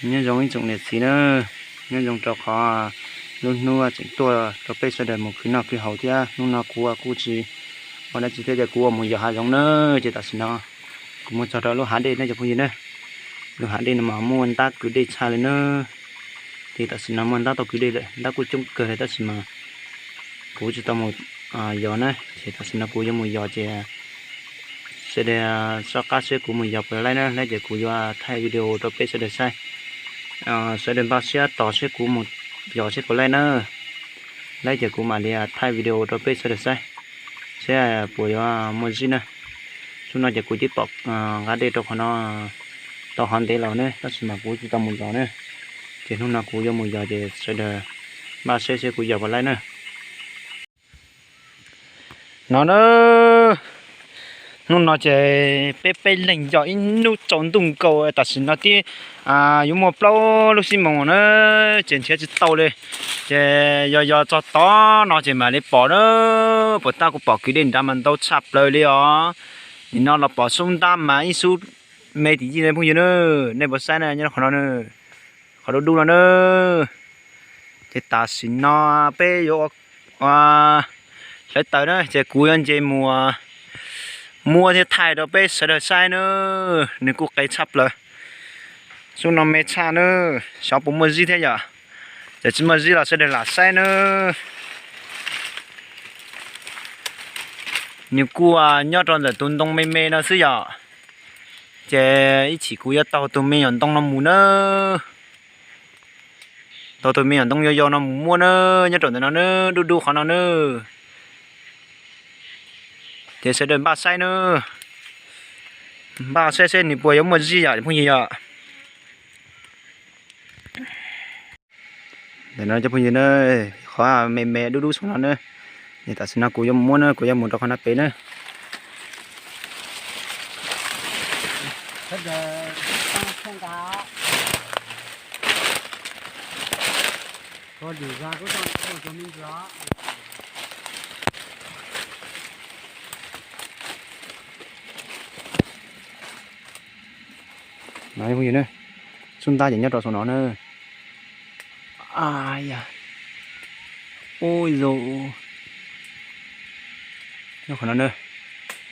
Nyob zoo ib tsoom niam txiv na, nyob zoo rau qhov lub hnub tseem tuaj rau peb sawv daws mus khwv noj khwv haus thiab. Hnub no kuv kuj tsis ua dab tsi thiab ces kuv ua mus yos hav zoov na. Ces tam sim no kuv mus txog rau lub hav dej ne cov phooj ywg na. Lub hav dej no mas muaj ntab kwv dej tshaj li na. Ces tam sim no muaj ntab tau kwv dej lawm, ntab kuj coob kawg li tab sis mas kuv tsis tau mus yos na. Ces tam sim no kuv yuav mus yos ces sawv daws soj qab seb kuv mus yos puas laib na, laib ces kuv yuav thaij video rau peb sawv daws saib. Sawv daws npaj siab tos seb kuv mus yos seb puas laib na. Laib ces kuv mam li thaij video rau peb sawv daws saib seb puas yuav muaj zib na. Hnub no ces kuv twb pom nqa dej rau qhov no tau hov ntev los ne tab sis mas kuv tsis tau mus yos na. Ces hnub no kuv yuav mus yos ces sawv daws npaj seb seb kuv yos puas laib na. No na, hnub no ces peb peb leeg yos ib hnub tsaus ntuj nkaus tam sim no twb yuav muaj plaub lub xib moos na, ces nrhiav tsis tau li. Ces yog yos txog tod no ces mam li pom na, puas tab kuv pom kwv dej nrad mas ntau tshaj plaws li os. Nim no los pom xub ntab mas ib xub me tim yij phooj ywg na, nej puas saib na, nyob qhov no, qhov dub dub no na. Ces tam sim no peb yuav ua hlawv taws na ces kuv yuav nce mus muab thiab thaij rau peb sawv daws saib na. Nws kuj qe tshaj plaws, xub no me tshaj na, xyov puas muaj zib thiab yom. Ces tsis muaj zib los sawv daws lam saib na. Nws kuj nyob rau ntawm tus ntoo me me no xwb yom. Ces ib chim kuv yuav taug tus me nyuam ntoo no mus na. Taug tus me nyuam ntoo yau yau no mus muab na, nyob rau ntawm no na, dub dub qhov no na. Ces sawv daws npaj saib na, npaj saib seb nws puas yuav muaj zib yom phooj ywg yom. Ntawm no cov phooj ywg na, qhov me me dub dub saum no na, tam sim no kuv yuav mus muab na, kuv yuav mus rau qhov no pem na. No phooj ywg na, xub ntab ces nyob rau saum no na. Ua, nyob qhov no na,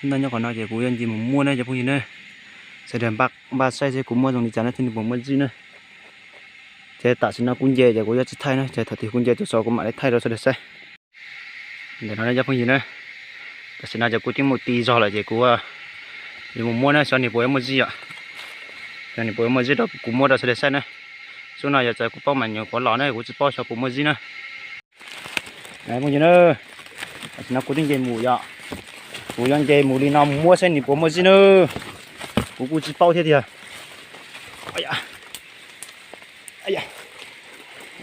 xub ntab nyob qhov no ces kuv yuav nce mus muab na cov phooj ywg na. Sawv daws npaj saib seb kuv muab zoo li cas na thiab nws puas muaj zib na. Ces tam sim no kuv nce ces kuv yuav tsis thaij na, ces thaum twg kuv nce tuaj txog kuv mam li thaij rau sawv daws saib. Ntawm no cov phooj ywg na, tam sim no ces kuv twb mus ti zog lawm ces kuv yuav mus muab na, xyov nws puas yuav muaj zib yom. Xyov nws puas yuav muaj zib rau kuv muab rau sawv daws saib na. Xub no yog txawm kuv paub mas nyuam qhuav los na, kuv tsis paub xyov puas muaj zib na. Phooj ywg na, tam sim no kuv twb nce mus yom, kuv yuav nce mus li no mus muab saib nws puas muaj zib na. Kuv kuj tsis paub thiab tiag.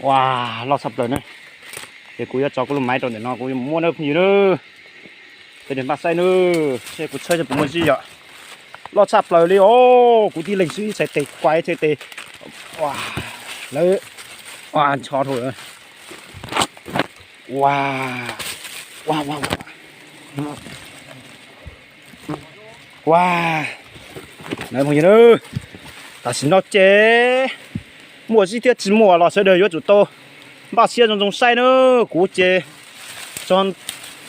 Ua, loj tshaj plaws na. Ces kuv yuav tso kuv lub maiv rau ntawm no kuv yuav mus muab na phooj ywg na. Sawv daws npaj saib na, seb kuv tshawb seb puas muaj zib yom. Loj tshaj plaws li os, kuv tib leeg xwb ib txhais tes kuav ib txhais tes. Ua, lawv, ua, ncho dhau lawm. Ua, ua, ua, ua. Ua, na phooj ywg na, tam sim no ces muaj zib thiab tsis muaj los sawv daws yuav tsum tau npaj siab zoo zoo saib na. Kuv ces tso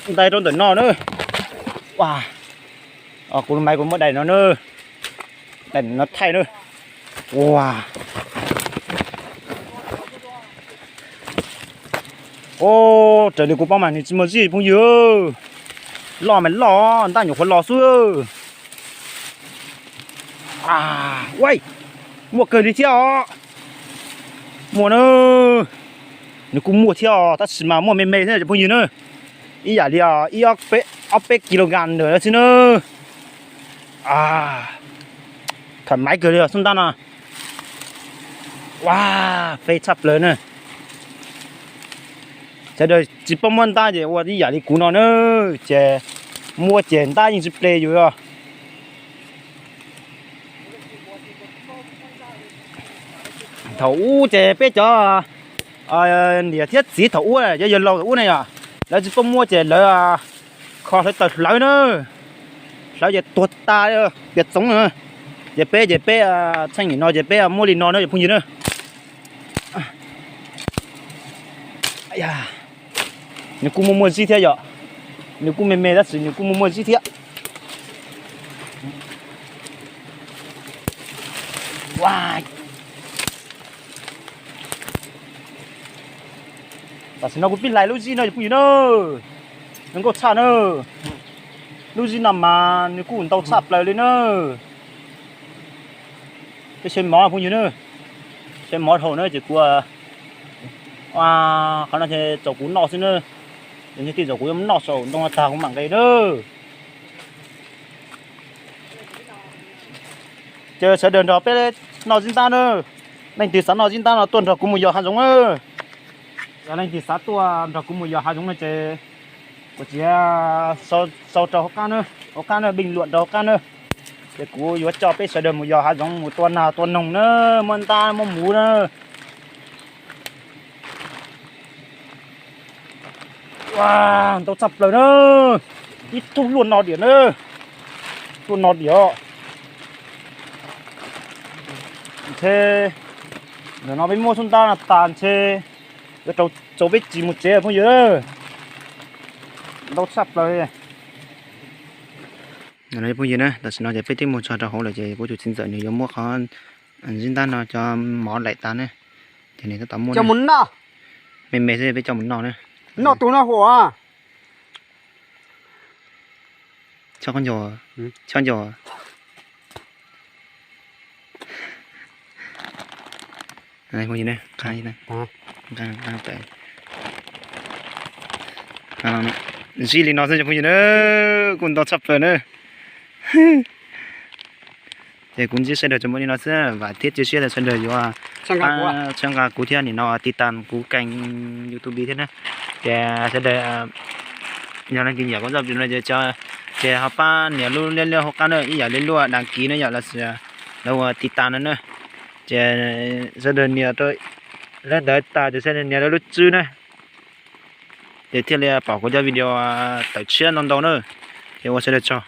ntais rau ntawm no na. Ua, kuv lub maiv kuv muab dai no na, dai no thaij na. Ua, o, raws li kuv paub mas nws tsis muaj zib phooj ywg. Loj mas loj, ntab nyuam qhuav los xwb. Ua, muaj kawg li thiab os. Muaj na, nws kuj muaj thiab os tab sis mas muaj me me thiab cov phooj ywg na. Ib yam li ib ob peb kilogram ntawm no xwb na. Tham maiv kawg li os xub ntab no. Ua, fej tshaj plaws na. Sawv daws tsis paub muab ntab ces ua ib yam li kuv no na, ces muab ces ntab yeej tsis ple yus os. Thaum ub ces peb cov niam thiab txiv thaum ub, cov yawg laus thaum ub na yom, lawv tsis paub muab ces lawv kho hlawv taws hlawv na, hlawv ces tuag tas pias txoov na. Ces peb ces peb txheej nim no ces peb muab li no na cov phooj ywg na. Nws kuj muaj muaj zib thiab yom. Nws kuj me me tab sis nws kuj muaj muaj zib thiab. Tam sim no kuv pib hlais lub zib no cov phooj ywg na. Zoo nkauj tshaj na. Lub zib no mas nws kuj ntau tshaj plaws li na. Peb saib mov phooj ywg na. Saib mov dhau na ces kuv, qhov no ces txaus kuv noj xwb na. Ces thiaj txaus kuv yuav noj saum ntoo no tag kuv mam nqes na. Ces sawv daws nrog peb noj zib ntab na. Leej twg xav noj zib ntab no tuaj nrog kuv mus yos hav zoov na. Yog leej twg xav tuaj nrog kuv mus yos hav zoov no ces kuv txiav sau rau hauv qab na, hauv qab na, bình luận rau hauv qab na. Ces kuv yuav coj peb sawv daws mus yos hav zoov mus tua nas tua noog na, muab ntab muab muv na. Ntau tshaj plaws na. Ib tug luaj no diam na. Luaj no diam. Ntshe ntawm no peb muab xub ntab no tas ntshe yuav rau txaus peb tsis mus tsev phooj ywg. Ntau tshaj plaws. Phooj ywg na, tam sim no ces peb twb mus txog rau hauv lawm ces kuv tus txiv ntxawm nws yuav muab qhov zib ntab no cov mov laim tas na. Ces nws tab tom muab coj mus noj. Me me xwb peb coj mus noj na. Noj tus no huam. Chob nco, chob nco. Zib li no xwb cov phooj ywg na, kuj ntau tshaj plaws na. Ces kuv ntsib sawv daws tsuas muaj li no xwb, vam thiab cia siab tias sawv daws yuav txhawb nqa kuv thiab nim no tiv tas kuv kênh YouTube thiab na. Ces sawv daws yog leej twg nyiam kuv zaj video no ces ho pab nias lub liab liab hauv qab na, ib yam li lub đăng ký na yom, los sis lub tiv tas no na. Ces sawv daws nias rau lub ntawd tas ces sawv daws nias rau lub tswb na, ces thiaj li pom kuv cov video tawm tshiab ntau ntau na. Ces ua sawv daws tsaug.